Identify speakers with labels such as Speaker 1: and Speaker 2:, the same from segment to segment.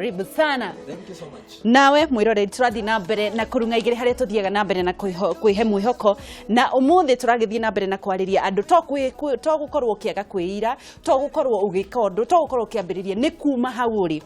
Speaker 1: Karibu sana.
Speaker 2: Thank you so much.
Speaker 1: Nawe mwiroreri, tũrathiĩ na mbere na kũrung'a igĩrĩ, harĩa tũthiaga na mbere na kwĩhe mwĩhoko, na ũmũthĩ tũragĩthiĩ na mbere na kwarĩria andũ to gũkorwo ũkĩaga kwĩira, to gũkorwo ũgĩka ũndũ, to gũkorwo ũkĩambĩrĩria, nĩ kuma hau ũrĩ.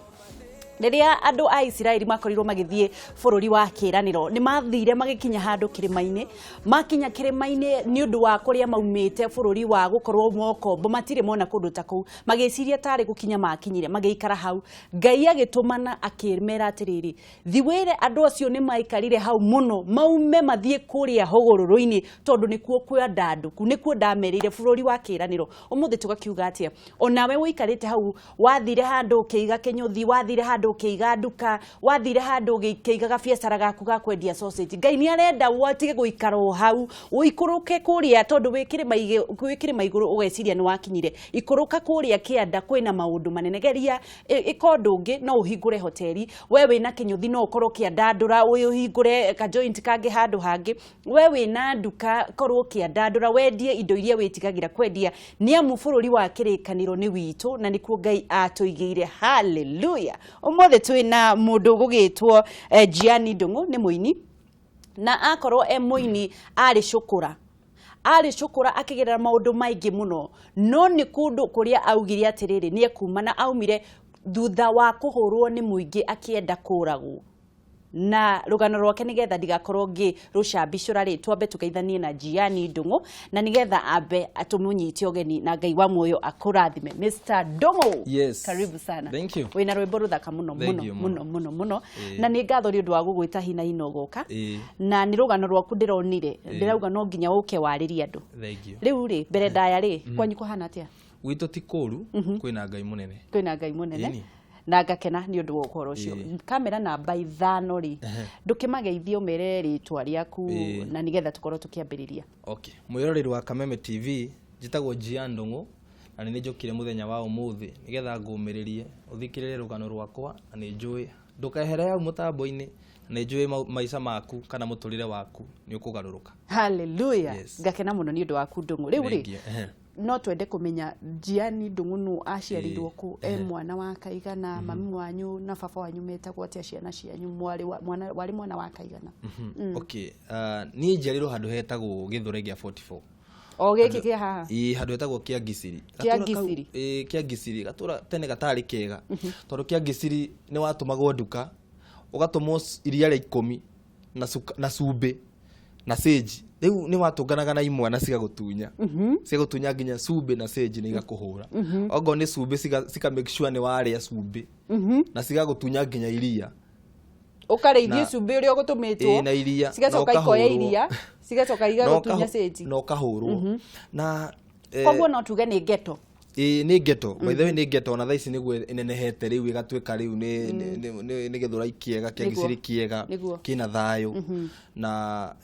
Speaker 1: Rĩrĩa andũ a Isiraeli makorirwo magĩthiĩ bũrũri wa kĩĩranĩro, nĩ mathire magĩkinya handũ kĩrĩma-inĩ. Makinya kĩrĩma-inĩ, nĩ ũndũ wa kũrĩa maumĩte, bũrũri wa gũkorwo mokombo, matirĩ mona kũndũ ta kũu, magĩciria tarĩ gũkinya makinyire, magĩikara hau. Ngai agĩtũmana akĩmera atĩrĩrĩ, "Thi wĩre andũ acio nĩ maikarire hau mũno, maume mathiĩ kũrĩa hũgũrũrũ-inĩ, tondũ nĩkuo kwandandũku, nĩkuo ndamerĩire bũrũri wa kĩĩranĩro." Ũmũthĩ tũgakiuga atĩa? Onawe ũikarĩte hau, wathire handũ ũkĩiga kĩnyũthi, wathire handũ ũkĩiga nduka, wathire handũ ũkĩiga gabiacara gaku ga kwendia sausage, Ngai nĩ arenda watige gũikara o hau, ũikũrũke kũrĩa, tondũ wĩ kĩrĩma igũrũ ũgeciria nĩ wakinyire. Ikũrũka kũrĩa kĩanda, kwĩna maũndũ manene. Geria, ĩka ũndũ ũngĩ. No ũhingũre hoteli. We wĩna kĩnyũthi, no ũkorwo ũkĩandandũra, ũhingũre ka joint kangĩ handũ hangĩ. We wĩna nduka, korwo ũkĩandandũra, wendie indo iria wĩtigagĩra kwendia, nĩ amu bũrũri wa kĩrĩkanĩro nĩ witũ na nĩkuo Ngai atũigĩire. Haleluya! Ũmũthĩ twĩna mũndũ ũgũgĩtwo Gianni Ndung'u. Nĩ mũini, na akorwo e mũini, arĩ cũkũra akĩgerera maũndũ maingĩ mũno, no nĩ kũndũ kũrĩa augire atĩrĩrĩ, nĩ ekuma, na aumire thutha wa kũhũrwo nĩ mũingĩ akĩenda kũragwo. Na rũgano rwake, nĩgetha ndigakorwo ngĩ rũcambicũra rĩ, twambe tũgeithanie na Gianni Ndung'u, na nĩgetha ambe tũmũnyite ũgeni, na Ngai wa muoyo akũrathime. Mr Ndung'u.
Speaker 2: Yes.
Speaker 1: Karibu sana.
Speaker 2: Thank you.
Speaker 1: Wĩna rwĩmbo rũthaka mũno.
Speaker 2: Thank
Speaker 1: mũno
Speaker 2: you
Speaker 1: mũno
Speaker 2: mũno.
Speaker 1: Mũno mũno. Na nĩ ngatho nĩ ũndũ wa gũgwĩta hina hina ũgoka. Na nĩ rũgano rwaku ndĩronire, ndĩrauga no nginya ũke warĩrie andũ.
Speaker 2: Thank you.
Speaker 1: Rĩu rĩ, mbere ndaya rĩ, kwanyu kũhana atĩa?
Speaker 2: Gwitũ ti kũru, kwĩna Ngai mũnene.
Speaker 1: Kwĩna Ngai mũnene.
Speaker 2: Ĩni.
Speaker 1: Na ngakena nĩ ũndũ wa ũhoro ũcio. Kamera namba 5 rĩ, ndũkĩmageithie, ũmere rĩtwa rĩaku, na nĩgetha tũkorwo tũkĩambĩrĩria.
Speaker 2: Okay. Mwĩroreri wa Kameme TV, njĩtagwo Gian Ndung'u na nĩ njũkire mũthenya wa ũmũthĩ nĩgetha ngũmĩrĩrie ũthikĩrĩrie rũgano rwakwa, na nĩ njũĩ ndũkehere hau mũtambo-inĩ, na nĩ njũĩ maica maku kana mũtũrĩre waku nĩ ũkũgarũrũka.
Speaker 1: Haleluya!
Speaker 2: Yes.
Speaker 1: Ngakena mũno nĩ ũndũ waku, Ndung'u. Rĩu rĩ,
Speaker 2: Thank you.
Speaker 1: No twende kũmenya Gianni Ndung'u nũ, aciarirwo kũ, e mwana wa kaigana, mami wanyu na baba wanyu metagwo atĩa, ciana cianyu, mwarĩ wa mwana, warĩ mwana wa kaigana?
Speaker 2: Okay. Niĩ njiarirwo handũ hetagwo Gĩthũre gĩa 44.
Speaker 1: O gĩkĩ kĩa haha?
Speaker 2: Ĩĩ, handũ hetagwo Kĩangisiri.
Speaker 1: Kĩa
Speaker 2: Gatũra kau-
Speaker 1: Ngisiri?
Speaker 2: Ĩĩ, Kĩangisiri, gatũra tene gatarĩ kega, tondũ Kĩangisiri nĩ watũmagwo nduka, ũgatũmwo iria rĩa 10 na na cumbĩ na sage. Rĩu nĩ watũnganaga na imwana cigagũtunya, cigagũtunya nginya cumbĩ na sage, nĩ igakũhũra. Ongorwo nĩ cumbĩ, cika make sure nĩ warĩa cumbĩ, na cigagũtunya nginya iria.
Speaker 1: Ũkarĩithio cumbĩ ũrĩa ũgũtũmĩtwo.
Speaker 2: Ĩĩ, na iria.
Speaker 1: Cigacoka
Speaker 2: Na
Speaker 1: ikoya
Speaker 2: ũkahũrwo.
Speaker 1: iria, cigacoka
Speaker 2: Na
Speaker 1: igagũtunya cĩnji.
Speaker 2: Na ũkahũrwo na
Speaker 1: Koguo no tuge nĩ ghetto.
Speaker 2: Ĩĩ, nĩ ghetto. By the way, nĩ ghetto. Ona thaa ici nĩguo ĩnenehete rĩu, ĩgatuĩka rĩu nĩ Gĩthũrai kĩega, kĩa Gĩciri kĩega, kĩna thayũ, na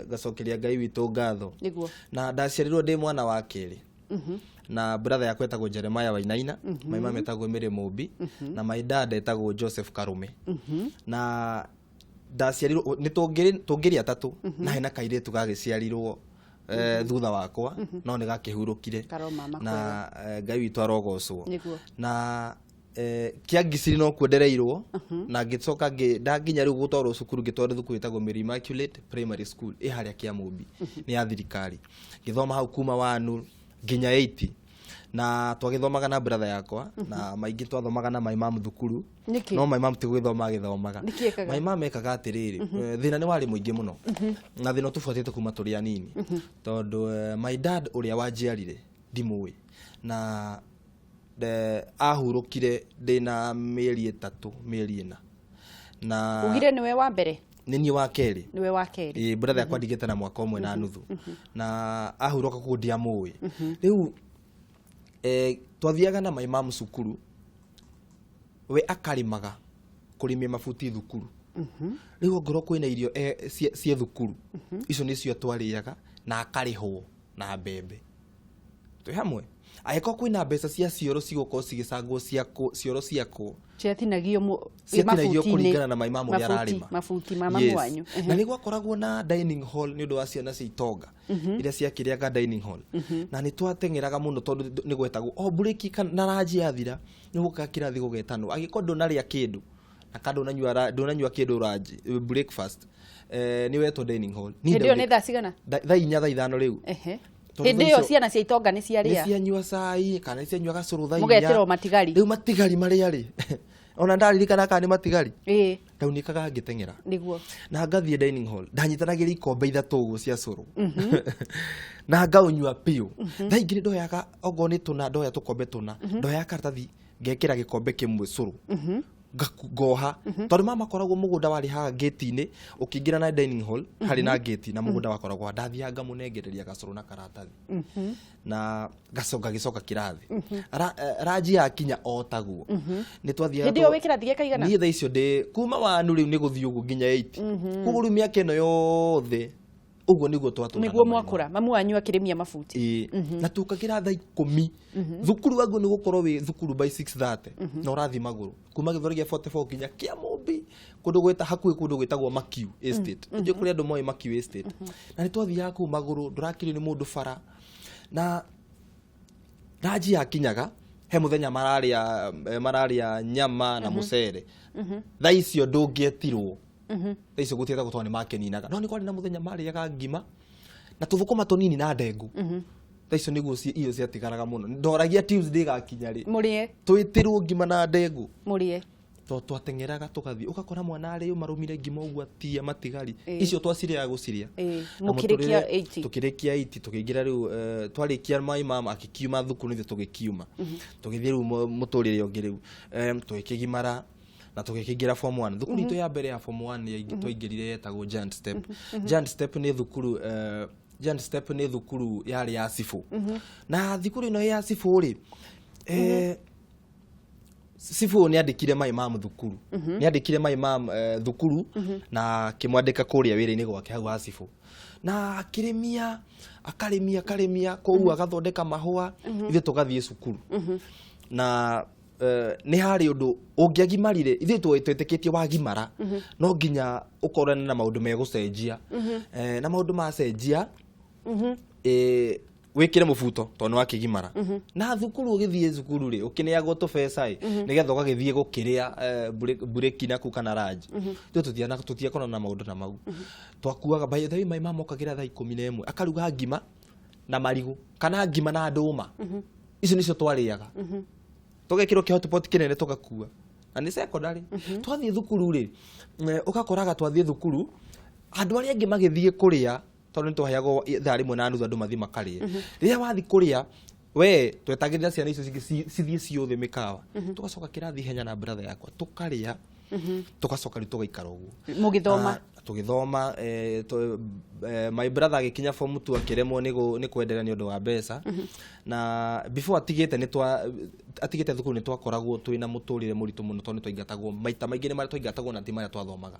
Speaker 2: ngacokeria Ngai witũ ngatho. Na ndaciarirwo ndĩ mwana wa kerĩ, na brother yakwa etagwo Jeremiah Wainaina, my mama etagwo Mary Mũmbi, na my dad etagwo Joseph Karume. Na ndaciarirwo nĩ tũngĩrĩ atatũ, na hena kairĩtu gagĩciarirwo thutha wakwa, no nĩ gakĩhurũkire.
Speaker 1: Karomama.
Speaker 2: Na Ngai witũ arogocwo. Na Kĩangisiri no kuo ndereirwo, na ngĩcoka ndanginya rĩu gũtwarwo cukuru, ngĩtwarwo thukuru ĩtagwo Mary Immaculate Primary School, ĩ harĩa Kĩamũmbi, nĩ ya thirikari. Ngĩthoma hau kuma 1 nginya 8, na twagĩthomaga na brother yakwa, na maingĩ twathomaga na my mom thukuru.
Speaker 1: Nĩkĩ?
Speaker 2: No my mom ti gwĩthoma agĩthomaga.
Speaker 1: Nĩkĩ ekaga?
Speaker 2: My mom ekaga atĩrĩrĩ, thĩna nĩ warĩ mũingĩ mũno, na thĩna ũtũbuatĩte kuma tũrĩ anini, tondũ my dad ũrĩa wanjiarire ndimũĩ, na ahurũkire ndĩna mĩeri 3, mĩeri 4 na
Speaker 1: Ugire nĩwe wa mbere?
Speaker 2: Nĩ niĩ wa kerĩ.
Speaker 1: Nĩwe wa kerĩ.
Speaker 2: Ĩĩ, brother yakwa ndigĩte na mwaka 1.5, na ahurũka koguo ndiamũĩ. Rĩu twathiaga na my mom cukuru, we akarĩmaga kũrĩmia mabuti thukuru. Rĩu ongorwo kwĩna irio cia thukuru, icio nĩcio twarĩaga, na akarĩhwo na mbembe twĩ hamwe. Angĩkorwo kwĩna mbeca cia cioro cigũkorwo cigĩcangwo ciakwo, cioro ciakwo
Speaker 1: ciatinagio
Speaker 2: ciatinagio
Speaker 1: mabuti-inĩ.
Speaker 2: Kũringana na my mom ũrĩa ararĩma.
Speaker 1: Mabuti ma mamu
Speaker 2: Yes.
Speaker 1: wanyu.
Speaker 2: Na nĩ gwakoragwo na dining hall nĩ ũndũ wa ciana cia itonga iria ciakĩrĩaga dining hall, na nĩ twateng'eraga mũno tondũ nĩ gwetagwo o burĩki na ranji yathira, nĩ gũkaga kĩrathi gũgetanwo angĩkorwo ndũnarĩa kĩndũ. Na ka ndũnanyua kĩndũ lunch, breakfast, nĩ wetwo dining hall. Niĩ
Speaker 1: Hĩndĩ ĩyo nĩ thaa cigana?
Speaker 2: Thaa 4, thaa 5 rĩu. Tondũ
Speaker 1: Hĩndĩ
Speaker 2: thaa
Speaker 1: ĩyo
Speaker 2: icio
Speaker 1: ciana cia itonga nĩ
Speaker 2: nĩ
Speaker 1: ciarĩa.
Speaker 2: cianyua cai kana nĩ cianyua gacũrũ thaa 4.
Speaker 1: Mũgetĩrwo matigari.
Speaker 2: Rĩu matigari marĩa rĩ, ona ndaririkana kana nĩ matigari, ndaunĩkaga ngĩteng'era. Na ngathiĩ dining hall, ndanyitanagĩra ikombe 3 ũguo cia cũrũ na ngaũnyua biũ. Thaa ingĩ nĩ ndoyaga, okorwo nĩ tũna, ndoya tũkombe tũna, ndoyaga karatathi ngekĩra gĩkombe kĩmwe cũrũ, ngoha, tondũ mama akoragwo mũgũnda warĩ haha gate-inĩ, ũkĩingĩra na dining hall harĩ na gate na mũgũnda wakoragwo, ndathiaga ngamũnengereria gacũrũ na karatathi na ngagĩcoka kĩrathi. Ranji yakinya o taguo nĩ twathiaga.
Speaker 1: Hĩndĩ ĩyo wĩ kĩrathi gĩa kaigana?
Speaker 2: Niĩ thaa icio ndĩ kuma wanu rĩu nĩ gũthiĩ ũguo nginya 8. Koguo rĩu mĩaka ĩno yothe ũguo nĩguo twatũraga
Speaker 1: Nĩguo
Speaker 2: na
Speaker 1: mwakũra mamu wanyu akĩrĩmia mabuti.
Speaker 2: Ĩĩ. Na tũkagĩra thaa 10 thukuru, waguo nĩ gũkorwo wĩ thukuru by 6:30, na ũrathiĩ magũrũ kuma Gĩthweri gĩa 44 nginya Kĩamũmbi, kũndũ gwĩta hakuhĩ, kũndũ gwĩtagwo Makiu Estate. Nĩnjũĩ kũrĩ andũ moĩ Makiu Estate. Na nĩ twathiaga kũu magũrũ, ndũrakĩrio nĩ mũndũ bara. Na ranji yakinyaga, he mũthenya mararĩa nyama na mũcere. Thaa icio ndũngĩetirwo, thaa icio gũtietagwo tondũ nĩ makeninaga, no nĩ kwarĩ na mũthenya marĩaga ngima na tũthũkũma tũnini na ndengũ. Thaa icio nĩguo irio ciatigaraga mũno. Ndoragia Tuesday ĩgakinya rĩ
Speaker 1: Mũrĩe.
Speaker 2: twĩtĩrwo ngima na ndengũ.
Speaker 1: Mũrĩe.
Speaker 2: To twateng'eraga tũgathiĩ, ũgakora mwana arĩ marũmire ngima ũguo atia matigari. Icio twacirĩaga gũcirĩa. Na
Speaker 1: Mũkĩrĩkia
Speaker 2: mũtũrĩre-
Speaker 1: 80.
Speaker 2: Tũkĩrĩkia 80, tũkĩingĩra rĩu, twarĩkia my mama akĩkiuma thukuru, nithuĩ tũgĩkiuma tũgĩthiĩ rĩu mũtũrĩre ũngĩ rĩu. Tũgĩkĩgimara na tũgĩkĩingĩra form 1. Thukuru itũ ya mbere ya form 1 twaingĩrire yetagwo Giant Step. Giant Step nĩ thukuru, Giant Step nĩ thukuru yarĩ ya cibũ. Na thukuru ĩno ya cibũ rĩ, cibũ nĩ andĩkire my mom thukuru, nĩ andĩkire my mom thukuru na akĩmwandĩka kũrĩa wĩra-inĩ gwake hau ha cibũ, na akĩrĩmia, akarĩmia, akarĩmia kũu, agathondeka mahũa, ithuĩ tũgathiĩ cukuru. Na nĩ harĩ ũndũ ũngĩagimarire, ithuĩ twĩtĩkĩtie wagimara no nginya ũkorane na maũndũ megũcenjia. Na maũndũ macenjia, wĩkĩre mũbuto tondũ nĩ wakĩgimara. Na thukuru, ũgĩthiĩ thukuru rĩ, ũkĩneagwo tũbeca ĩ nĩgetha ũgagĩthiĩ gũkĩrĩa bureki naku kana ranji. Ithuĩ tũtiakorana na maũndũ na mau twakuaga. By the way, my mama okagĩra thaa 11, akaruga ngima na marigũ kana ngima na ndũma. Icio nĩcio twarĩaga, tũgekĩrwo kĩhotpot kĩnene tũgakua, na nĩ secondary. Twathiĩ thukuru rĩ, ũgakoraga twathiĩ thukuru andũ arĩa angĩ magĩthiĩ kũrĩa, tondũ nĩ twaheagwo ithaa 1:30 andũ mathiĩ makarĩe. Rĩrĩa wathiĩ kũrĩa we, twetagĩrĩra ciana icio cingĩ cithiĩ ciothe mĩkawa, tũgacoka kĩrathi ihenya na brother yakwa, tũkarĩa, tũgacoka rĩu tũgaikara ũguo.
Speaker 1: Mũgĩthoma.
Speaker 2: Tũgĩthoma, my brother agĩkinya form 2 akĩremwo nĩ kwenderea nĩ ũndũ wa mbeca. Na before atigĩte, nĩ twa atigĩte thukuru, nĩ twakoragwo twĩna mũtũrĩre mũritũ mũno tondũ nĩ twaingatagwo maita maingĩ, nĩ marĩa twaingatagwo na ti marĩa twathomaga.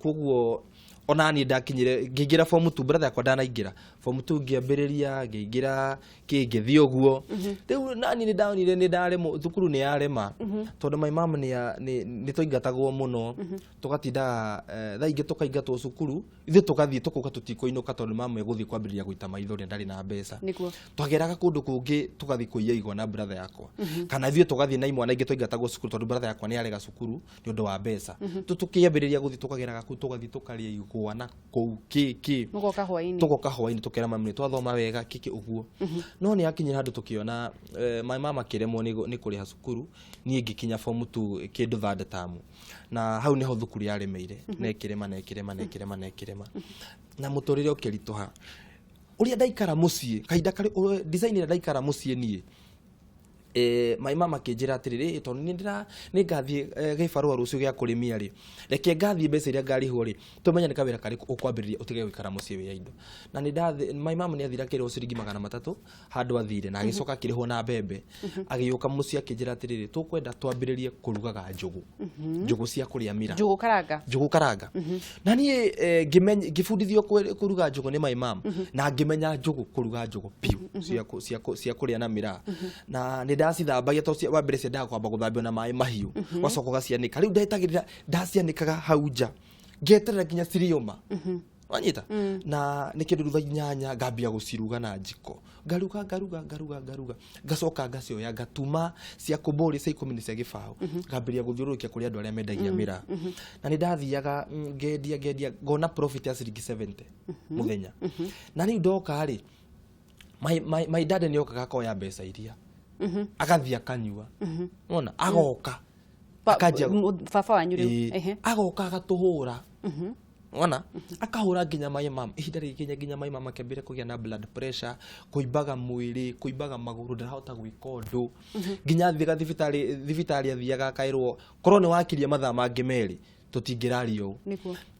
Speaker 2: Koguo ona niĩ ndakinyire ngĩingĩra form 2, brother yakwa ndanaingĩra form 2, ngĩambĩrĩria ngĩingĩra kĩ ngĩthiĩ ũguo. Rĩu nani nĩ ndonire nĩ ndaremwo, thukuru nĩ yarema, tondũ my mom nĩ twaingatagwo mũno, tũgatindaga, thaa ingĩ tũkaingatwo cukuru, ithuĩ tũgathiĩ tũkauga tũtikũinũka tondũ mama egũthiĩ kwambĩrĩria gũita maithori na ndarĩ na mbeca. Twageraga kũndũ kũngĩ tũgathiĩ kũiya igwa na brother yakwa, kana ithuĩ tũgathiĩ na imwana ingĩ twaingatagwo cukuru tondũ brother yakwa nĩ arega cukuru nĩ ũndũ wa mbeca. Tũkĩambĩrĩria gũthiĩ tũkageraga kũu, tũgathiĩ tũkarĩa igwa na kũu kĩ kĩ.
Speaker 1: Mũgoka hwaĩ-inĩ.
Speaker 2: Tũgoka hwaĩ-inĩ tũkera mami nĩ twathoma wega kĩkĩ ũguo. No nĩ yakinyire handũ tũkĩona, my mama akĩremwo nĩ kũrĩha cukuru. Niĩ ngĩkinya form 2 kĩndũ third term, na hau nĩho thukuru yaremeire na ĩkĩrema na ĩkĩrema na ĩkĩrema na ĩkĩrema, na mũtũrĩre ũkĩritũha. Ũrĩa ndaikara mũciĩ kahinda karĩ design ĩrĩa ndaikara mũciĩ niĩ, my mama akĩnjĩra atĩrĩrĩ, tondũ nĩ ndĩra nĩ ngathiĩ gĩbarũa rũciũ gĩa kũrĩmia rĩ, reke ngathiĩ, mbeca iria ngarĩhwo rĩ, tũmenye nĩ kawĩra karĩkũ ũkwambĩrĩria ũtige gũikara mũciĩ wĩ indo. Na nĩ ndathi, my mama nĩ athire akĩrĩhwo ciringi 300 handũ athire, na agĩcoka akĩrĩhwo na mbembe, agĩũka mũciĩ akĩnjĩra atĩrĩrĩ, tũkwenda twambĩrĩrie kũrugaga njũgũ, njũgũ cia kũrĩa mira.
Speaker 1: Njũgũ karanga.
Speaker 2: Njũgũ karanga. Na niĩ ngĩbundithio kũruga njũgũ nĩ my mom, na ngĩmenya njũgũ, kũruga njũgũ biũ cia kũrĩa na mĩraa. Na nĩ ndacithambagia tondũ wa mbere ciendaga kwamba gũthambio na maĩ mahiũ, ũgacoka ũgacianĩka. Rĩu ndetagĩrĩra, ndacianĩkaga hau nja, ngeterera nginya cirĩũma. Wanyita na nĩ kĩndũ thaa 8 ngambia gũciruga na njiko, ngaruga ngaruga ngaruga ngaruga, ngacoka ngacioya ngatuma cia kũmbũri cia 10 nĩ cia gĩbaũ, ngambĩrĩria gũthiũrũrũkia kũrĩ andũ arĩa mendagia mĩraa. Na nĩ ndathiaga ngendia ngendia ngona profit ya ciringi 70 mũthenya. Na rĩu ndoka rĩ, my dad nĩ okaga akoya mbeca iria, agathiĩ akanyua, wona agoka akanjia
Speaker 1: Baba wanyu rĩu?
Speaker 2: Ĩĩ. Agoka agatũhũra, wona akahũra nginya my mum. Ihinda rĩgĩkinya nginya my mum akĩambĩrĩria kũgĩa na blood pressure, kũimbaga mwĩrĩ, kũimbaga magũrũ, ndarahota gwĩka ũndũ. Nginya athiaga thibitarĩ, thibitarĩ athiaga akaĩrwo korwo nĩ wakiria mathaa mangĩ 2 tũtingĩraria ũũ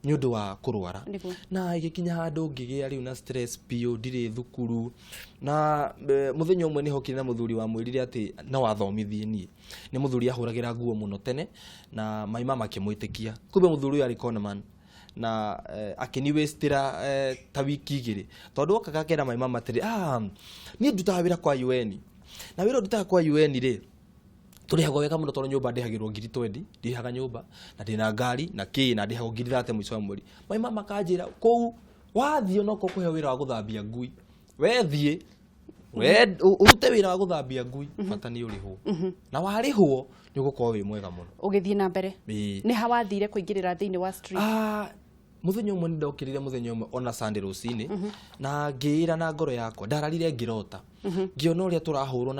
Speaker 2: nĩ ũndũ wa kũrwara. Na ĩgĩkinya handũ ngĩgĩa rĩu na stress biũ, ndirĩ thukuru. Na mũthenya ũmwe nĩ hokire na mũthuri wamwĩrire atĩ no athomithie niĩ. Nĩ mũthuri ahũragĩra nguo mũno tene na my mama akĩmwĩtĩkia. Kumbe mũthuri ũyũ arĩ conman na akĩniwĩstĩra ta wiki 2, tondũ okaga akera my mama atĩrĩ, niĩ ndutaga wĩra kwa UN, na wĩra ũyũ ndutaga kwa UN rĩ, tũrĩhagwo wega mũno, tondũ nyũmba ndĩhagĩrwo ngiri 20, ndĩhaga nyũmba na ndĩna ngari na kĩ, na ndĩhagwo ngiri 30 mũico wa mweri. My mama akanjĩra kũu wathiĩ onokorwo kũheo wĩra wa gũthambia ngui, wethiĩ we ũrute wĩra wa gũthambia ngui, bata nĩ ũrĩhwo, na warĩhwo nĩ ũgũkorwo wĩ mwega mũno.
Speaker 1: Ũgĩthiĩ na mbere?
Speaker 2: Ĩĩ.
Speaker 1: Nĩ ha wathire kũingĩrĩra thĩinĩ wa street?
Speaker 2: Mũthenya ũmwe nĩ ndokĩrire, mũthenya ũmwe ona Sunday rũcinĩ, na ngĩĩra na ngoro yakwa, ndararire ngĩrota, ngĩona ũrĩa tũrahũrwo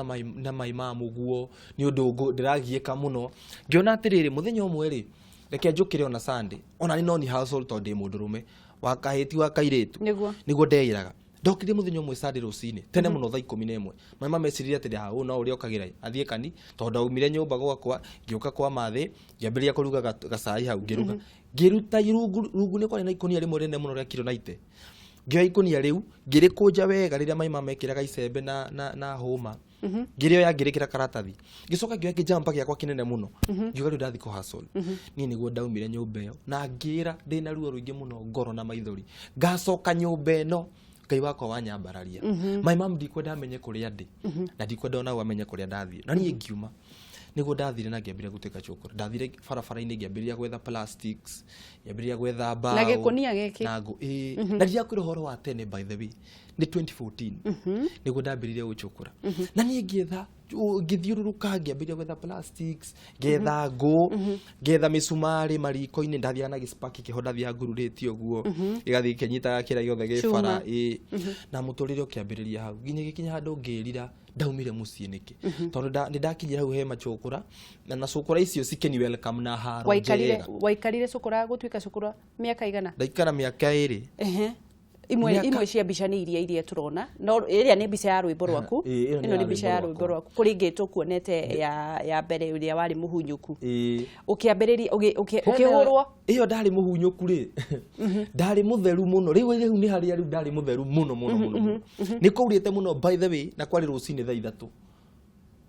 Speaker 2: na mai ma mũguo nĩ ũndũ ndĩragiĩka mũno. Ngĩona atĩrĩrĩ, mũthenya ũmwe rĩ, reke njũkĩre ona Sunday, ona nĩ noni household, tondũ ndĩ mũndũrũme wa kahĩti wa kairĩtu. Nĩguo ndeĩraga. Ndokire mũthenya ũmwe Sunday rũcinĩ tene mũno thaa 11, my mama meciririe atĩrĩ, ha ũũ no ũrĩa ũkagĩra athiĩ kani, tondũ ndaumire nyũmba gwakwa ngĩũka kwa mathĩ, ngĩambĩrĩria kũruga gacai hau, ngĩruga, ngĩruta irungu rungu nĩ kwarĩ na ikũnia rĩmwe rĩnene mũno rĩa kiro 90. Ngĩoya ikũnia rĩu ngĩrĩkũnja wega rĩrĩa my mama mekĩraga icembe na hũma, ngĩrĩoya ngĩrĩkĩra karatathi, ngĩcoka ngĩoya kĩjamba gĩakwa kĩnene mũno, ngiuga rĩu ndathi kũ hustle. Niĩ nĩguo ndaumire nyũmba ĩyo na ngĩra ndĩna ruo rũingĩ mũno ngoro na maithori, ngacoka nyũmba ĩno Ngai wakwa wanyambararia. My mom ndikwenda amenye kũrĩa ndĩ, na ndikwenda ona amenye kũrĩa ndathiĩ. Na niĩ ngiuma nĩguo ndathire na ngĩambĩrĩria gũtuĩka cũkũra. Ndathire barabara-inĩ ngĩambĩrĩria gwetha plastics, ngĩambĩrĩria gwetha mbaũ
Speaker 1: Na gĩkũnia gĩkĩ?
Speaker 2: Na ngũ, ĩĩ. Na ndirakwĩra ũhoro wa tene, by the way, nĩ 2014 nĩguo ndambĩrĩirie gũcũkũra. Na niĩ ngĩetha, ngĩthiũrũrũka, ngĩambĩrĩria gwetha plastics, ngetha ngũ, ngetha mĩcumarĩ mariko-inĩ. Ndathiaga na gĩcipaki kĩho, ndathiaga ngururĩtie ũguo, gĩgathiĩ gĩkĩnyitaga kĩrĩa gĩothe gĩ bara. Ĩĩ, na mũtũrĩre ũkĩambĩrĩria hau nginya gĩkinya handũ ngĩrira ndaumire mũciĩ nĩkĩ, tondũ nĩ ndakinyire hau he macũkũra na cũkũra icio cikĩni welcome na haro
Speaker 1: Waikarire
Speaker 2: njega.
Speaker 1: Waikarire cũkũra, gũtuĩka cũkũra mĩaka igana?
Speaker 2: Ndaikara mĩaka 2.
Speaker 1: Imwe imwe cia mbica nĩ iria tũrona, no ĩrĩa nĩ mbica ya rwĩmbo rwaku.
Speaker 2: Ĩĩ, ĩyo nĩ
Speaker 1: Ĩno
Speaker 2: ya
Speaker 1: nĩ mbica ya
Speaker 2: rwĩmbo
Speaker 1: rwĩmbo rwaku. Kũrĩ ĩngĩ tũkuonete ya mbere ĩrĩa warĩ mũhunyũku.
Speaker 2: Ĩĩ.
Speaker 1: Ũkĩambĩrĩria ũkĩhũrwo?
Speaker 2: Ĩyo ndarĩ mũhunyũku rĩ, ndarĩ mũtheru mũno. Rĩu nĩ harĩa rĩu ndarĩ mũtheru mũno mũno mũno mũno. Nĩ kwaurĩte mũno, by the way, na kwarĩ rũcinĩ thaa 3,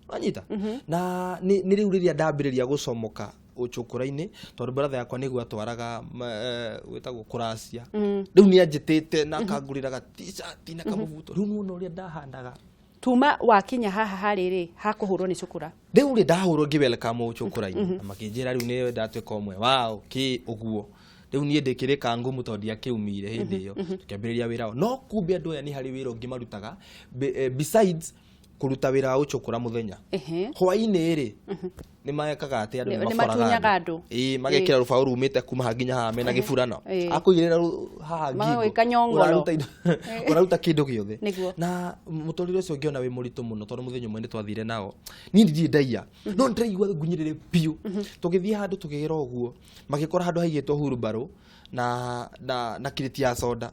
Speaker 2: wanyita? Na nĩ rĩu rĩrĩa ndambĩrĩria gũcomoka ũcũkũra-inĩ, tondũ brother yakwa nĩguo atwaraga gwĩtagwo kũracia. Rĩu nĩ anjĩtĩte na akangũrĩra ga t-shirt na kamũbuto. Rĩu nĩwona ũrĩa ndahanaga.
Speaker 1: Tuma wakinya haha harĩ rĩ hakũhũrwo nĩ cũkũra?
Speaker 2: Rĩu rĩ, ndahũrwo ngĩ welcome ũcũkũra-inĩ na makĩnjĩra rĩu nĩ ndatuĩka ũmwe wao kĩ ũguo. Rĩu niĩ ndĩkĩrĩ kangumu tondũ ndiakĩumire hĩndĩ ĩyo. Tũkĩambĩrĩria wĩra wao, no kumbe andũ aya nĩ harĩ wĩra ũngĩ marutaga besides kũruta wĩra wa gũcũkũra mũthenya. Hwaĩ-inĩ rĩ, nĩ mekaga atĩ andũ
Speaker 1: nĩ
Speaker 2: nĩ maboraga
Speaker 1: matunyaga andũ.
Speaker 2: Ĩĩ, magekĩra rũbaũ rumĩte kuma haha nginya haha mena gĩburano, akũigĩrĩra haha ngingo.
Speaker 1: Magagwĩka nyongoro.
Speaker 2: Ũraruta kĩndũ gĩothe. Na mũtũrĩre ũcio ngĩona wĩ mũritũ mũno, tondũ mũthenya ũmwe nĩ twathire nao, niĩ ndirĩ ndaiya, no nĩndĩraigua ngunyĩrĩre biũ. Tũgĩthiĩ handũ tũkĩgera ũguo, magĩkora handũ haigĩtwo hurumbarũ na kirĩti ya soda.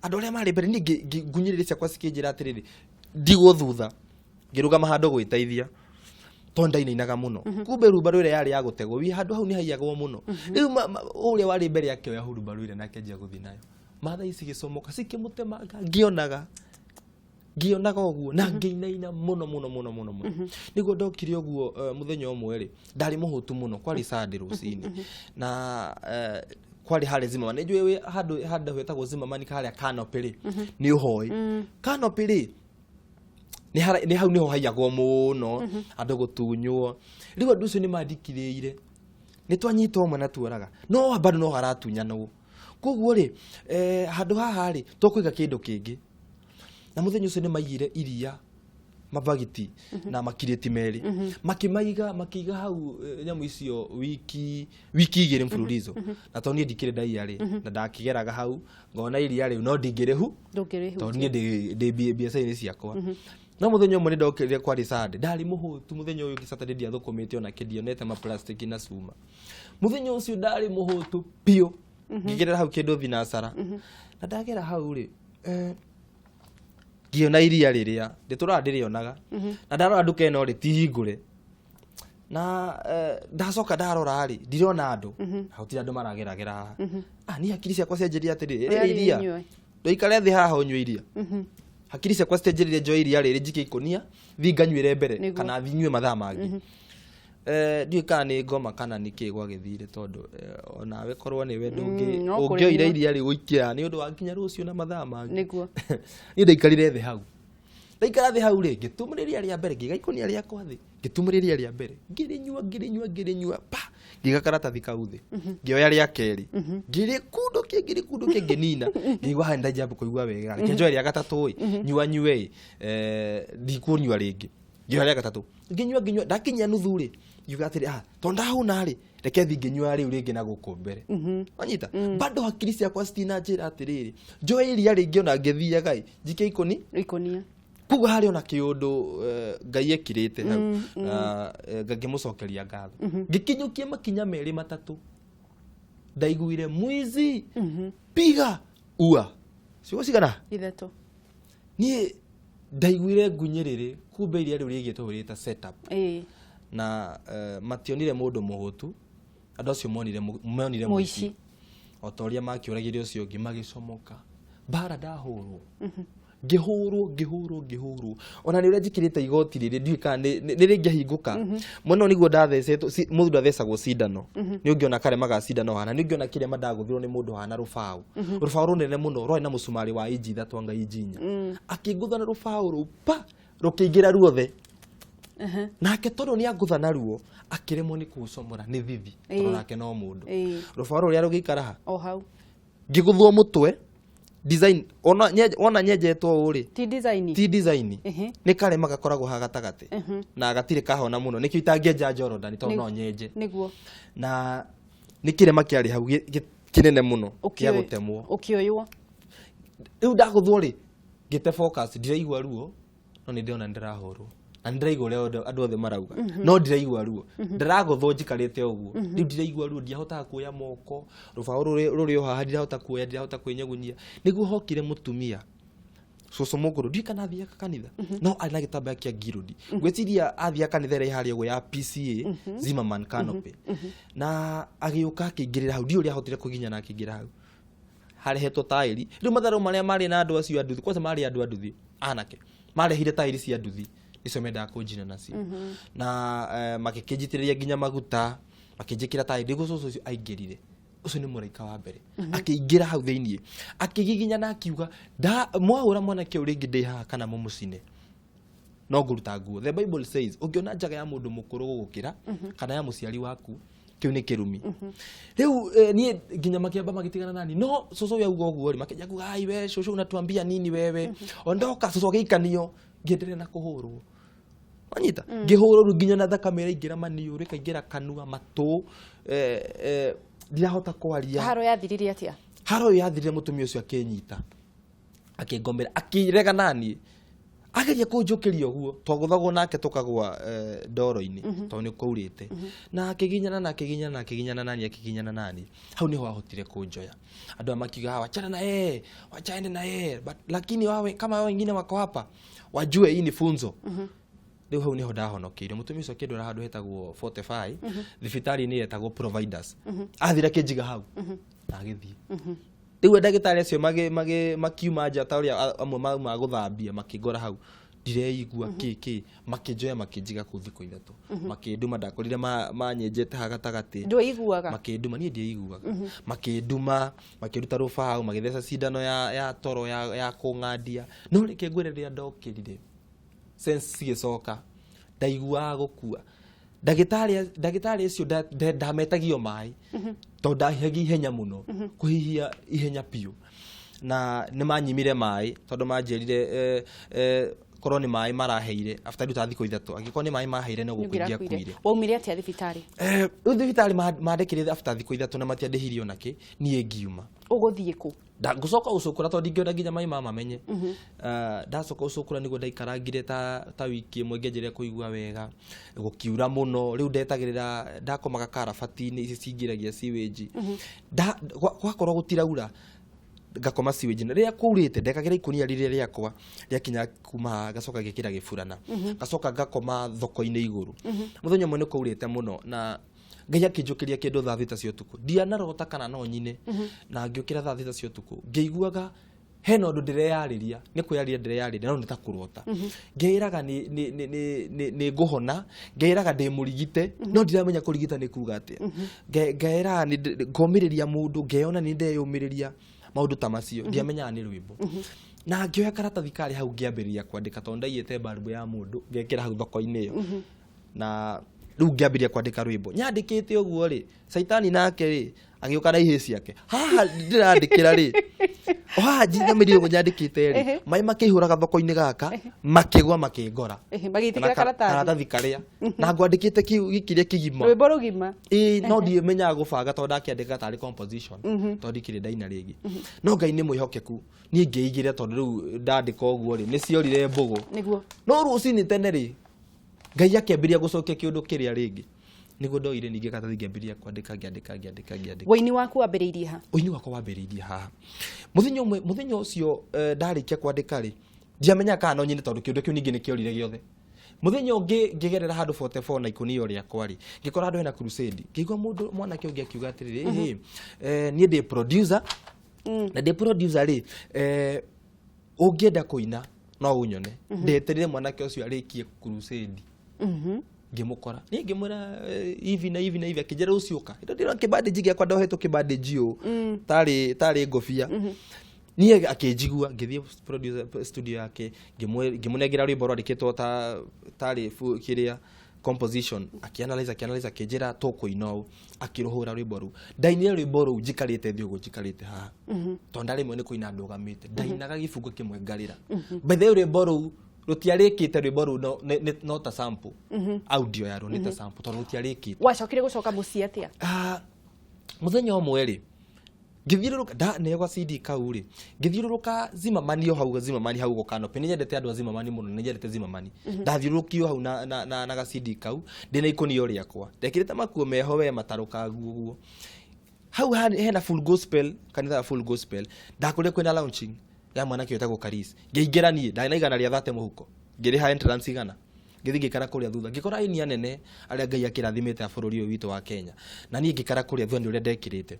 Speaker 2: Andũ arĩa marĩ mbere, niĩ ngunyĩrĩre ciakwa cikĩnjĩra atĩrĩrĩ, ndigwo thutha, ngĩrũgama handũ gwĩteithia tondũ ndainainaga mũno. Kumbe hurumbarũ ĩrĩa yarĩ ya gũtegwo wi handũ hau nĩ haiyagwo mũno. Rĩu ũrĩa warĩ mbere akĩoya hurumbarũ ĩrĩa na akĩanjia gũthiĩ nayo, mathai cigĩcomoka cikĩmũtemanga, ngĩonaga ũguo na ngĩinaina mũno mũno mũno mũno mũno. Nĩguo ndokire ũguo, mũthenya ũmwe rĩ, ndarĩ mũhũtu mũno, kwarĩ Sunday rũcinĩ, na kwarĩ harĩ Zimmerman. Nĩ njũĩ wĩ handũ hetagwo Zimmerman harĩa Canopy rĩ, nĩ ũhoĩ Canopy rĩ, nĩ hau nĩho haiyagwo mũno andũ gũtunywo. Rĩu andũ acio nĩ mandikirĩire, nĩ twanyita ũmwe na tuoraga, no bado no haratunyanwo. Koguo rĩ, handũ haha rĩ, tũkũiga kĩndũ kĩngĩ. Na mũthenya ũcio nĩ maigire iria mabagiti na makirĩti merĩ, makĩmaiga, makĩiga hau nyamũ icio wiki 2 mfululizo. Na tondũ niĩ ndikĩrĩ ndaiya rĩ, na ndakĩgeraga hau ngona iria rĩu no ndingĩrĩhu, tondũ niĩ ndĩ biacara-inĩ ciakwa. No mũthenya ũmwe nĩ ndokĩrire, kwarĩ Sunday, ndarĩ mũhũtu. Mũthenya ũyũ ũngĩ Saturday ndiathũkũmĩte ona kĩndionete ma plastic na cuma. Mũthenya ũcio ndarĩ mũhũtu biũ. Ngĩgerera hau kĩndũ thinacara, na ndagera hau rĩ, ngĩona iria rĩrĩa ndĩtũraga ndĩrĩonaga, na ndarora nduka ĩno rĩ ti hingũre. Na ndacoka ndarora rĩ, ndirona andũ na gũtirĩ andũ marageragera haha. Ah, niĩ hakiri ciakwa cianjĩrire atĩrĩrĩ,
Speaker 1: Ũrĩa
Speaker 2: rĩrĩ iria
Speaker 1: rĩnyue.
Speaker 2: Ndũikare thĩ haha ũnyue iria. Hakiri ciakwa citianjĩrire njoe iria rĩrĩ njike ikũnia thiĩ nganyuĩre mbere kana thiĩ nyue mathaa mangĩ. Ndiũĩ kana nĩ ngoma kana nĩ kĩ gwagĩthire, tondũ onawe korwo nĩwe ndũngĩ
Speaker 1: No
Speaker 2: ũngĩoire
Speaker 1: kũrĩnyua.
Speaker 2: Iria rĩu ũikia nĩ ũndũ wa nginya rũciũ na mathaa mangĩ. Niĩ ndaikarire thĩ hau, ndaikara thĩ hau rĩ, ngĩtumũrĩria rĩa mbere, ngĩiga ikũnia rĩakwa thĩ, ngĩtumũrĩria rĩa mbere, ngĩrĩnyua, ngĩrĩnyua, ngĩrĩnyua, pa, ngĩiga karatathi kau thĩ, ngĩoya rĩa kerĩ, ngĩrĩkundũkia, ngĩrĩkundũkia, ngĩnina, ngĩigua haha ndanjamba kũigua wega. Reke njoe rĩa gatatũ ĩ, nyua nyue ĩ, ndikũnyua rĩngĩ. Ngĩoya rĩa gatatũ, ngĩnyua, ngĩnyua, ndakinyia nuthu rĩ, ngiuga atĩrĩ, ah, tondũ ndahũna rĩ, reke thiĩ ngĩnyua rĩu rĩngĩ na gũkũ mbere. Wanyita bado hakiri ciakwa citinanjĩra atĩrĩrĩ, njoe iria rĩngĩ ona ngĩthiaga ĩ, njike ikũni
Speaker 1: Ikũnia.
Speaker 2: Koguo harĩ ona kĩũndũ Ngai ekirĩte hau na ngĩmũcokeria ngatho. Ngĩkinyũkia makinya merĩ matatũ, ndaiguire mwizi piga ua ciugo cigana?
Speaker 1: 3.
Speaker 2: Niĩ ndaiguire ngunyĩrĩrĩ, kumbe iria rĩu rĩgĩtwo rĩta setup. Na mationire mũndũ mũhũtu, andũ acio monire
Speaker 1: mũici.
Speaker 2: Mũici. O ta ũrĩa makĩũragire ũcio ũngĩ, magĩcomoka mbara. Ndahũrwo, ngĩhũrwo, ngĩhũrwo, ngĩhũrwo. Ona nĩ ũrĩa njĩkĩrĩte igoti rĩrĩ, ndiũĩ kana nĩ rĩngĩahingũka mũno nĩguo ndathecetwo. Mũndũ athecagwo cindano, nĩ ũngĩona karema ga cindano hana, nĩ ũngĩona kĩrema ndagũthirwo nĩ mũndũ hana rũbaũ, rũbaũ rũnene mũno rwarĩ na mũcumarĩ wa inji 3 anga inji 4. Akĩngũtha na rũbaũ rũu, pa, rũkĩingĩra ruothe. Nake tondũ nĩ angũtha naruo, akĩremwo nĩ kũũcomora nĩ thithi, tondũ nake no mũndũ. Rũbaũ rũrĩa rũgĩikara ha
Speaker 1: O hau.
Speaker 2: Ngĩgũthwo mũtwe design ona wona nyenjetwo ũũ rĩ.
Speaker 1: Ti design.
Speaker 2: Ti design. Nĩ karema gakoragwo ha gatagatĩ na gatirĩ kahona mũno, nĩkĩo itangĩenja Jordan tondũ no nyenje. Na nĩ kĩrema kĩarĩ hau kĩnene mũno kĩa gũtemwo.
Speaker 1: Ũkĩoywo.
Speaker 2: Rĩu ndagũthwo rĩ, ngĩte focus, ndiraigua ruo, no nĩ ndĩrona nĩ ndĩrahũrwo na nĩ ndĩraigua ũrĩa andũ othe marauga, no ndiraigua ruo. Ndĩragũthwo njikarĩte ũguo, rĩu ndiraigua ruo, ndiahotaga kuoya moko, rũbaũ rũrĩ o haha, ndirahota kuoya, ndirahota kwĩnyagunyia. Nĩguo hokire mũtumia cũcũ mũkũrũ, ndiũĩ kana athiaga kanitha, no arĩ na gĩtambaya kĩa ngirũndi. Ngwĩciria athiaga kanitha ĩrĩa ĩharĩa ũguo ya PCA Zimmerman Canopy, na agĩũka akĩingĩrĩra hau. Ndiũĩ ũrĩa ahotire kũginya na akĩingĩra hau harehetwo taĩri. Rĩu matharũ marĩa marĩ na andũ acio a nduthi, kwanza marĩ andũ a nduthi anake marehire taĩri cia nduthi, nĩcio mendaga kũnjina nacio, na magĩkĩnjitĩrĩria nginya maguta, makĩnjĩkĩra taĩri. Nĩguo cũcũ ũcio aingĩrire, ũcio nĩ mũraika wa mbere, akĩingĩra hau thĩiniĩ, akĩgiginya na akiuga, "Mwahũra mwanake ũyũ rĩngĩ ndĩ haha kana mũmũcine, no ngũruta nguo." The Bible says ũngĩona njaga ya mũndũ mũkũrũ gũgũkĩra kana ya mũciari waku, kĩu nĩ kĩrumi. Rĩu niĩ nginya makĩamba magĩtigana nani, no cũcũ ũyũ auga ũguo rĩ, makĩanjia kuga, "Ai we cũcũ, unatuambia nini wewe, ondoka." Cũcũ agĩikanio, ngĩenderea na kũhũrwo. Wanyita, ngĩhũrwo rĩu nginya na thakame ĩraingĩra maniũrũ, ĩkaingĩra kanua, matũ, ndirahota kwaria.
Speaker 1: Haro yathirire atĩa?
Speaker 2: Haro ĩyo yathirire mũtumia ũcio akĩnyita, akĩngomera, akĩrega naniĩ, ageria kũnjũkĩria ũguo, twagũthagwo nake tũkagwa ndoro-inĩ tondũ nĩ kwaurĩte, na akĩginyana na akĩginyana na akĩginyana nani, akĩginyana nani. Hau niho ahotire kũnjoya. Andũ aya makiuga, "Ah, wachana na yeye, wacha na yeye, but lakini wawe kama wao wengine wako hapa wajue hii ni funzo." Rĩu hau niho ndahonokeire. Mũtumia ũcio akĩndwara handũ hetagwo 45 thibitarĩ-inĩ yetagwo Providers. Athire akĩnjiga hau na agĩthiĩ. Rĩu ndagĩtarĩ acio makiuma nja ta ũrĩa amwe mauma gũthambia, makĩngora hau ndireigua kĩ kĩ, makĩnjoya, makĩnjiga kũu thikũ 3, makĩnduma. Ndakorire manyenjete ha gatagatĩ.
Speaker 1: Ndũiguaga?
Speaker 2: Makĩnduma, niĩ ndiaiguaga. Makĩnduma, makĩruta rũbaũ, magĩtheca cindano ya toro ya kũng'andia. No reke ngwĩre, rĩrĩa ndokĩrire, sense cigĩcoka, ndaiguaga gũkua. Ndagĩtarĩ ũcio ndametagio maĩ. Tondũ ndahihagia ihenya mũno, kũhihia ihenya biũ, na nĩ manyimire maĩ tondũ manjĩrire korwo nĩ maĩ maraheire after rĩu ta thikũ 3, angĩkorwo nĩ maĩ maheire no gũkua ingĩakuire.
Speaker 1: Waumire atĩa thibitarĩ?
Speaker 2: Rĩu thibitarĩ mandĩkĩrire after thikũ 3 na matiandĩhirie onakĩ, niĩ ngiuma.
Speaker 1: Ũgũthiĩ kũ?
Speaker 2: Ngũcoka gũcũkũra tondũ ndingĩenda nginya mai mama menye. Ndacoka gũcũkũra nĩguo ndaikarangire ta wiki ĩmwe ngĩanjĩrĩria kũigua wega, gũkiura mũno, rĩu ndetagĩrĩra ndakomaga karabati-inĩ ici cingĩragia sewage. Gwakorwo gũtiraura ngakoma sewage, na rĩrĩa kwaurĩte ndekagĩra ikũnia rĩrĩa rĩakwa rĩakinya kuma haha, ngacoka ngekĩra gĩburana, ngacoka ngakoma thoko-inĩ igũrũ. Mũthenya ũmwe nĩ kwaurĩte mũno na Ngai akĩnjũkĩria kĩndũ thaa 6 cia ũtukũ, ndianarota kana no nyine, na ngĩũkĩra thaa 6 cia ũtukũ ngĩiguaga hena ũndũ ndĩreyarĩria, nĩ kwĩyarĩria ndĩreyarĩria no nĩ ta kũrota. Ngeĩraga nĩ ngũhona, ngeĩraga ndĩ mũrigite no ndiramenya kũrigita nĩ kuga atĩa. Ngeĩraga ngomĩrĩria mũndũ, ngeyona nĩ ndeyũmĩrĩria maũndũ ta macio, ndiamenyaga nĩ rwĩmbo. Na ngĩoya karatathi karĩ hau ngĩambĩrĩria kwandĩka tondũ ndaiyĩte mbarumbu ya mũndũ ngekĩra hau thoko-inĩ ĩyo. Na rĩu ngĩambĩrĩria kwandĩka rwĩmbo. Nyandĩkĩte ũguo rĩ, Caitani nake rĩ agĩũka na ihĩ ciake. Haha ndĩrandĩkĩra rĩ, o haha njinamĩrĩire ũguo nyandĩkĩte rĩ, maĩ makĩihũraga thoko-inĩ gaka, makĩgwa makĩngora.
Speaker 1: Magĩitĩkĩra
Speaker 2: Na
Speaker 1: karatathi.
Speaker 2: Karatathi karĩa. Na ngwandĩkĩte kĩu gĩkĩrĩa kĩgima.
Speaker 1: Rwĩmbo rũgima.
Speaker 2: Ĩĩ, no ndimenyaga gũbanga tondũ ndakĩandĩkaga tarĩ composition, tondũ ndikĩrĩ ndaina rĩngĩ. No Ngai nĩ mwĩhokeku, niĩ ngĩigĩra tondũ rĩu ndandĩka ũguo rĩ, nĩ ciorire mbũgũ. No rũcinĩ tene rĩ, Ngai akĩambĩrĩria gũcokia kĩũndũ kĩrĩa rĩngĩ. Nĩguo ndoire ningĩ karatathi ngĩambĩrĩria kwandĩka, ngĩandĩka, ngĩandĩka, ngĩandĩka.
Speaker 1: Wũini waku wambĩrĩirie ha?
Speaker 2: Ũini wakwa wambĩrĩirie haha. Mũthenya ũmwe, mũthenya ũcio ndarĩkia kwandĩka rĩ, ndiamenyaga kana no nyine tondũ kĩũndũ kĩu ningĩ nĩ kĩorire gĩothe. Mũthenya ũngĩ ngĩgerera handũ 44 na ikũnia rĩakwa rĩ, ngĩkora handũ hena crusade. Ngĩigua mũndũ mwanake ũngĩ akiuga atĩrĩrĩ, niĩ ndĩ producer, na ndĩ producer rĩ, ũngĩenda kũina no ũnyone. Ndeterire mwanake ũcio arĩkie crusade. Ngĩmũkora. Niĩ ngĩmwĩra hivi na hivi na hivi, akĩnjĩra rũciũ ũka. Hĩndĩ ĩyo ndĩrona kĩbandĩnji gĩakwa ndohetwo kĩbandĩnji ũũ, tarĩ ngobia. Niĩ akĩnjigua, ngĩthiĩ producer studio yake, ngĩmũnengera rwĩmbo rwandĩkĩtwo tarĩ kĩrĩa composition, akĩanalyze, akĩanalyze, akĩnjĩra tũkũina ũũ, akĩrũhũra rwĩmbo rũu. Ndainire rwĩmbo rũu njikarĩte thĩ ũguo njikarĩte haha. Tondũ ndarĩmwe nĩ kũina ndũgamĩte. Ndainaga gĩbungo kĩmwe ngarĩra. By the way, rwĩmbo rũu rũtiarĩkĩte, rwĩmbo rũu no ta sample. Audio yarwo nĩ ta sample tondũ rũtiarĩkĩte.
Speaker 1: Wacokire gũcoka mũciĩ atĩa?
Speaker 2: Mũthenya ũmwe rĩ, ngĩthiũrũrũka, ndanegwa CD kau rĩ, ngĩthiũrũrũka Zimmerman o hau, Zimmerman hau Gũkanope. Nĩ nyendete andũ a Zimmerman mũno, nĩ nyendete Zimmerman. Ndathiũrũrũkio hau na ga CD kau, ndĩna ikũnia rĩakwa. Ndekĩrĩte makuo meho we matarũkangu ũguo. Hau hena Full Gospel, kanitha wa Full Gospel. Ndakorire kwĩna launching ya mwanake wĩtagwo Karis. Ngĩingĩra niĩ, ndarĩ na igana rĩa thate mũhuko. Ngĩrĩha entrance 100. Ngĩthiĩ ngĩikara kũrĩa thutha. Ngĩkora aini anene arĩa Ngai akĩrathimĩte a bũrũri ũyũ witũ wa Kenya. Na niĩ ngĩikara kũrĩa thutha nĩ ũrĩa ndekĩrĩte.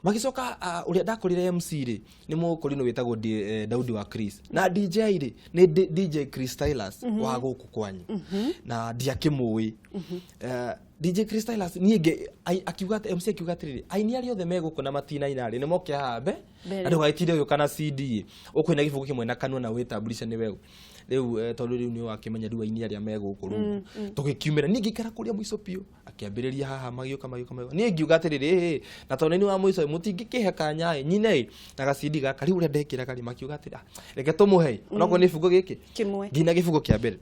Speaker 2: Magĩcoka, ũrĩa ndakorire MC rĩ, nĩ mũkũrinũ wĩtagwo Daudi wa Chris. Na DJ rĩ, nĩ DJ Chris Stylus wa gũkũ kwanyu. Na ndiakĩmũĩ. DJ Chris Stylus, niĩ akiuga atĩ, MC akiuga atĩrĩrĩ, aini arĩa othe me gũkũ na matinaina rĩ, nĩ moke haha
Speaker 1: Mbere.
Speaker 2: Na ndũgagĩtinde ũgĩũka na CD, ũkũina gĩbungo kĩmwe na kanua na wĩtambulice nĩ we. Rĩu tondũ rĩu nĩ wakĩmenya rĩu aini arĩa me gũkũ rĩu. Tũgĩkiumĩra, niĩ ngĩikara kũrĩa mũico biũ, akĩambĩrĩria haha magĩũka, magĩũka, magĩũka. Niĩ ngiuga atĩrĩrĩ, na tondũ nĩ wa mũico, mũtingĩkĩhe kanya ĩ, nyine ĩ, na ga CD gaka, rĩu ũrĩa ndekĩraga rĩ, makiuga atĩrĩ, reke tũmũhe ĩ, onokorwo nĩ gĩbungo gĩkĩ.
Speaker 1: Kĩmwe.
Speaker 2: Nginya gĩbungo kĩa mbere.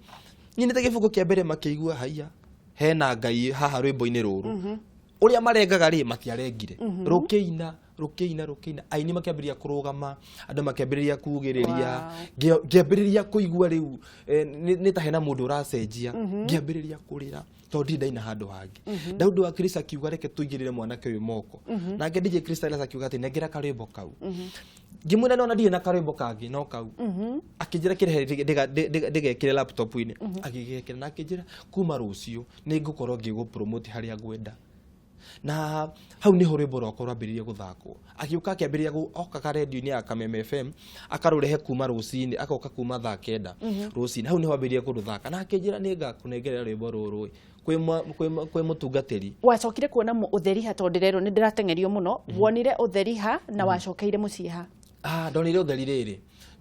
Speaker 2: Nyinĩte gĩbungo kĩa mbere makĩigua haiya, hena Ngai haha rwĩmbo-inĩ rũrũ. Ũrĩa marengaga rĩ, matiarengire. Rũkĩina, rũkĩina, rũkĩina. Aini makĩambĩrĩria kũrũgama, andũ makĩambĩrĩria kugĩrĩria. Ngĩambĩrĩria kũigua rĩu, nĩ ta hena mũndũ ũracenjia. Ngĩambĩrĩria kũrĩra, tondũ ndirĩ ndaina handũ hangĩ. Daudi wa Chris akiuga reke tũigĩrĩre mwanake ũyũ moko. Nake DJ Chris Silas akiuga atĩ nengera karwĩmbo kau. Ngĩmwĩra nona ndirĩ na karwĩmbo kangĩ no kau. Akĩnjĩra kĩrehe ndĩgekĩre laptop-inĩ. Agĩgekĩra na akĩnjĩra kuma rũciũ nĩ ngũkorwo ngĩgũ-promote harĩa ngwenda. Na hau niho rwĩmbo rwakwa rwambĩrĩirie gũthakwo. Agĩũka akĩambĩrĩria okaga redio-inĩ ya Kameme FM, akarũrehe kuma rũcinĩ, agoka kuma thaa 9 rũcinĩ. Hau niho ambĩrĩirie kũrũthaka. Na akĩnjĩra nĩ ngakũnengerera rwĩmbo rũrũ kwĩ mũtungatĩri.
Speaker 1: Wacokire kuona ũtheri ha, tondũ ndĩrerwo nĩ ndĩrateng'erio mũno. Wonire ũtheri ha na wacokeire mũciĩ ha?
Speaker 2: Ndonire ũtheri rĩrĩ.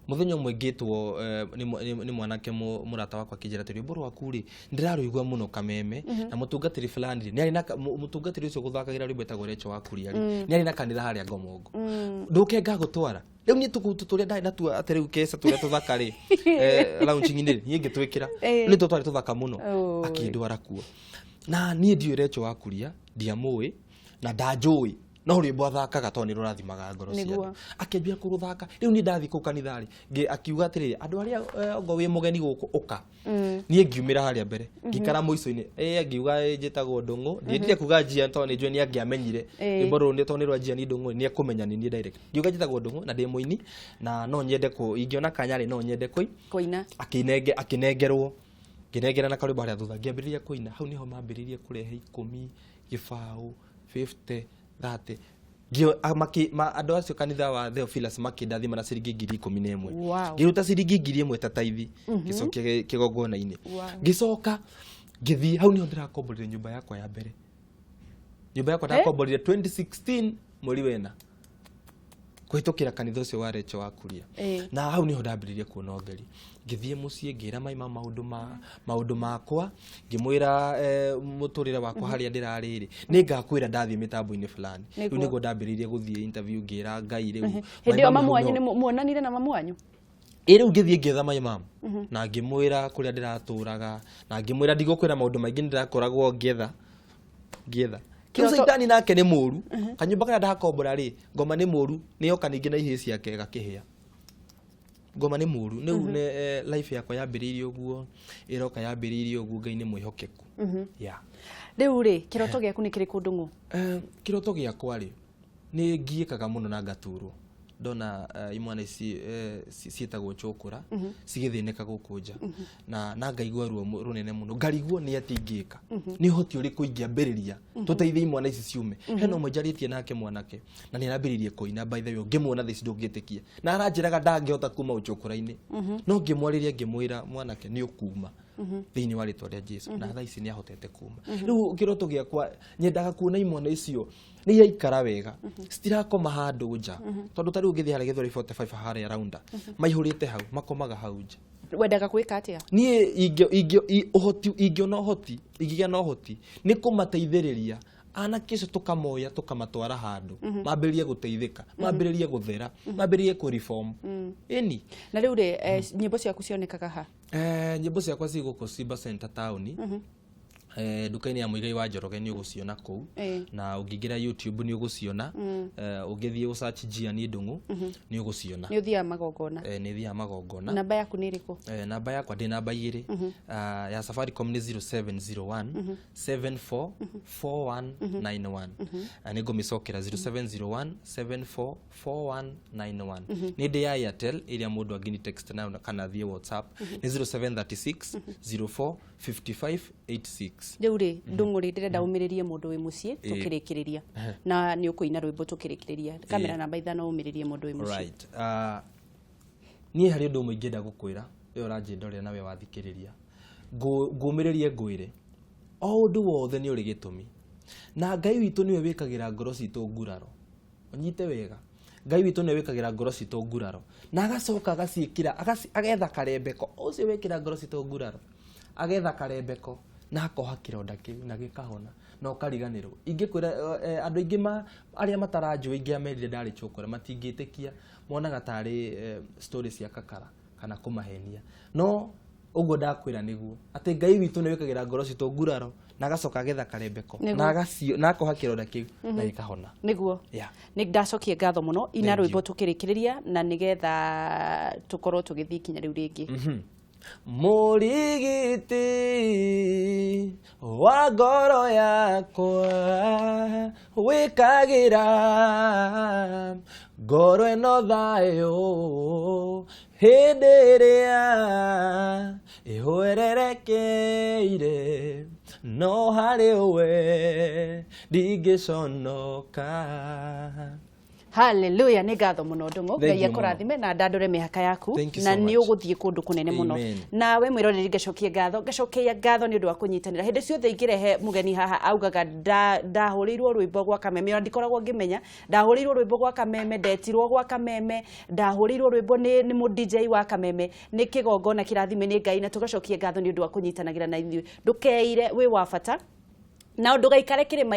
Speaker 2: Muthenya ũmwe ngĩtwo nĩ mwanake mũrata wakwa akĩnjĩra atĩrĩ, rwĩmbo rwaku rĩ ndĩrarũigua mũno Kameme, na mũtungatĩri fulani rĩ nĩarĩ na mũtungatĩri ũcio gũthakagĩra rwĩmbo etagwo Recho wa Kuria rĩ nĩarĩ na kanitha harĩa Ngomongo, ndũke ngagũtwara. Rĩu niĩ tũkutu tũrĩa ndarĩ natuo atĩ rĩu keca tũrĩa tũthaka rĩ launching-inĩ rĩ niĩ ngĩtwĩkĩra nĩ tũ twarĩ tũthaka mũno, akĩndwara kuo. Na niĩ ndiũĩ Recho wa Kuria, ndiamũĩ na ndanjũĩ, no rwĩmbo athakaga tondũ nĩ rũrathimaga ngoro cia andũ. Akĩambia kũrũthaka. Rĩu niĩ ndathiĩ kũu kanitha rĩ, akiuga atĩrĩrĩ, andũ arĩa ongo wĩ mũgeni gũkũ ũka. Niĩ ngiumĩra harĩa mbere, ngĩikara mũico-inĩ, ngiuga njĩtagwo Ndũng'ũ, ndiendire kuga Njia tondũ nĩ njũĩ nĩ angĩamenyire rwĩmbo rũrũ tondũ nĩ rwa Njia ni Ndũng'ũ, nĩ ekũmenya nĩ niĩ direct. Ngiuga njĩtagwo Ndũng'ũ na ndĩ mũini na no nyende kũ ingĩona kanya rĩ no nyende
Speaker 1: kũina.
Speaker 2: Akĩnengerwo, ngĩnengera na karwĩmbo harĩa thutha, ngĩambĩrĩria kũina. Hau nĩho mambĩrĩirie kũrehe 10, gĩbaũ, 50, 30. Andũ acio kanitha wa Theophilus makĩndathima na ciringi 11,000. Ngĩruta ciringi 1,000 ta taithi, ngĩcokia kĩgongona-inĩ. Ngĩcoka ngĩthiĩ, hau nĩho ndĩrakomborire nyũmba yakwa ya mbere. Nyũmba yakwa ndakomborire 2016 mweri wena, kũhĩtũkĩra kanitha ũcio wa Recho wa Kuria. Na hau nĩho ndambĩrĩirie kuona ũtheri. Ngĩthiĩ mũciĩ ngĩra mai ma maũndũ makwa, ngĩmwĩra mũtũrĩre wakwa harĩa ndĩrarĩ rĩ, nĩ ngakwĩra ndathiĩ mĩtambo-inĩ fulani. Rĩu nĩguo ndambĩrĩirie gũthiĩ interview ngĩra Ngai rĩu.
Speaker 1: Hĩndĩ ĩyo mamu wanyu nĩ muonanire na mamu wanyu?
Speaker 2: Ĩ rĩu ngĩthiĩ ngĩetha mai mamu na ngĩmwĩra kũrĩa ndĩratũraga, na ngĩmwĩra ndigũkwĩra maũndũ maingĩ, nĩndĩrakoragwo ngĩetha. Kĩu Caitani nake nĩ mũru, kanyũmba karĩa ndakombora rĩ, ngoma nĩ mũru, nĩ yoka ningĩ na ihĩĩ ciake gakĩhĩa. Ngoma nĩ mũru. Rĩu life yakwa yambĩrĩirie ũguo, ĩroka yambĩrĩirie ũguo, Ngai nĩ mwĩhokeku.
Speaker 1: Rĩu rĩ, kĩroto gĩaku nĩ kĩrĩkũ Ndũng'ũ?
Speaker 2: Kĩroto gĩakwa rĩ, nĩ ngiĩkaga mũno na ngaturwo. Ndona imwana ici ciĩtagwo chokora cigĩthĩnĩka gũkũ nja, na ngaigua ruo rũnene mũno, ngarigwo nĩ atĩ ingĩka, nĩ ũhoti ũrĩkũ ingĩambĩrĩria tũteithie imwana ici ciume. Hena ũmwe njarĩtie nake mwanake na nĩ arambĩrĩirie kũina, by the way ũngĩmuona thaa ici ndũngĩtĩkia, na aranjĩraga ndangĩhota kuma ũchokora-inĩ, no ngĩmwarĩria ngĩmwĩra mwanake nĩ ũkuma thĩinĩ wa rĩtwa rĩa Jesu, na thaa ici nĩ ahotete kuma. Rĩu kĩroto gĩakwa nyendaga kuona imwana icio nĩ iraikara wega, citirakoma handũ nja, tondũ ta rĩu ũngĩthiĩ harĩa Gĩthweri 45 harĩa raunda maihũrĩte hau, makomaga hau nja.
Speaker 1: Wendaga gwĩka atĩa?
Speaker 2: Niĩ ingĩona ũhoti, ingĩgĩa na ũhoti nĩ kũmateithĩrĩria anake acio, tũkamoya tũkamatwara handũ mambĩrĩrie gũteithĩka, mambĩrĩrie gũthera, mambĩrĩrie kũreform. Ĩni.
Speaker 1: Na rĩu rĩ, nyĩmbo ciaku cionekaga ha?
Speaker 2: Nyĩmbo ciakwa ci gũkũ Simba Center taũni, nduka-inĩ ya Muigai wa Njoroge nĩ ũgũciona kũu, na ũngĩingĩra YouTube nĩ ũgũciona, ũngĩthiĩ gũ-search Gianni Ndung'u nĩ ũgũciona.
Speaker 1: Nĩ ũthiaga magongona?
Speaker 2: Nĩ thiaga magongona.
Speaker 1: Namba yaku nĩ ĩrĩkũ?
Speaker 2: Namba yakwa ndĩ namba igĩrĩ. Ya Safaricom nĩ 0701 74 4191. Nĩ ngũmĩcokera 0701 74 4191. Nĩ ndĩ ya Airtel ĩrĩa mũndũ angĩni text nayo kana athiĩ WhatsApp nĩ 0736 04 55 86.
Speaker 1: Rĩu rĩ, Ndung'u rĩ, ndĩrenda ũmĩrĩrie mũndũ wĩ mũciĩ tũkĩrĩkĩrĩria, na nĩ ũkũina rwĩmbo tũkĩrĩkĩrĩria. Kamera namba 5 ũmĩrĩrie mũndũ wĩ mũciĩ.
Speaker 2: Right. Niĩ harĩ ũndũ ũmwe ingĩenda gũkwĩra we ũranjĩndorera na we wathikĩrĩria, ngũmĩrĩrie ngwĩre o ũndũ wothe nĩ ũrĩ gĩtũmi, na Ngai witũ nĩwe wĩkagĩra ngoro citũ nguraro. Ũnyite wega, Ngai witũ nĩwe wĩkagĩra ngoro citũ nguraro, na agacoka agaciĩkĩra, agetha karembeko. Ũcio wĩkĩra ngoro citũ nguraro agetha karembeko na akoha kĩronda kĩu na gĩkahona na ũkariganĩrwo. Ingĩkwĩra andũ aingĩ arĩa mataranjũĩ ingĩamerire ndarĩ chokora matingĩtĩkia, monaga tarĩ story cia kakara kana kũmahenia, no ũguo ndakwĩra nĩguo atĩ Ngai witũ nĩ wĩkagĩra ngoro citũ nguraro na agacoka agetha karembeko na akoha kĩronda kĩu na gĩkahona.
Speaker 1: Nĩguo. Nĩ ndacokia ngatho mũno, ina rwĩmbo tũkĩrĩkĩrĩria na nĩgetha tũkorwo tũgĩthiĩ kinya rĩu rĩngĩ.
Speaker 2: Mũrigiti wa ngoro yakwa wĩkagĩra ngoro ĩno thayũ hĩndĩ ĩrĩa ĩhwererekeire, no harĩ we ndingĩconoka.
Speaker 1: Haleluya, nĩ ngatho mũno Ndũng'ũ.
Speaker 2: Thank
Speaker 1: Ngai
Speaker 2: you mũno.
Speaker 1: akũrathime na ndandũre mĩhaka yaku.
Speaker 2: Thank you
Speaker 1: Na
Speaker 2: so
Speaker 1: nĩ
Speaker 2: much.
Speaker 1: ũgũthiĩ kũndũ kũnene mũno.
Speaker 2: Amen.
Speaker 1: Nawe mwĩroreri, ngacokia ngatho, ngacokia ngatho nĩ ũndũ wa kũnyitanĩra. Hĩndĩ ciothe ingĩrehe mũgeni haha, augaga ndahũrĩirwo rwĩmbo gwa Kameme, ona ndikoragwo ngĩmenya ndahũrĩirwo rwĩmbo gwa Kameme, ndetirwo gwa Kameme, ndahũrĩirwo rwĩmbo nĩ mũ DJ wa Kameme. Nĩ kĩgongona kĩrathime nĩ Ngai, na tũgacokia ngatho nĩ ũndũ wa kũnyitanagĩra na ithuĩ. Ndũkeire wĩ wa bata na ndũgaikare kĩrĩma.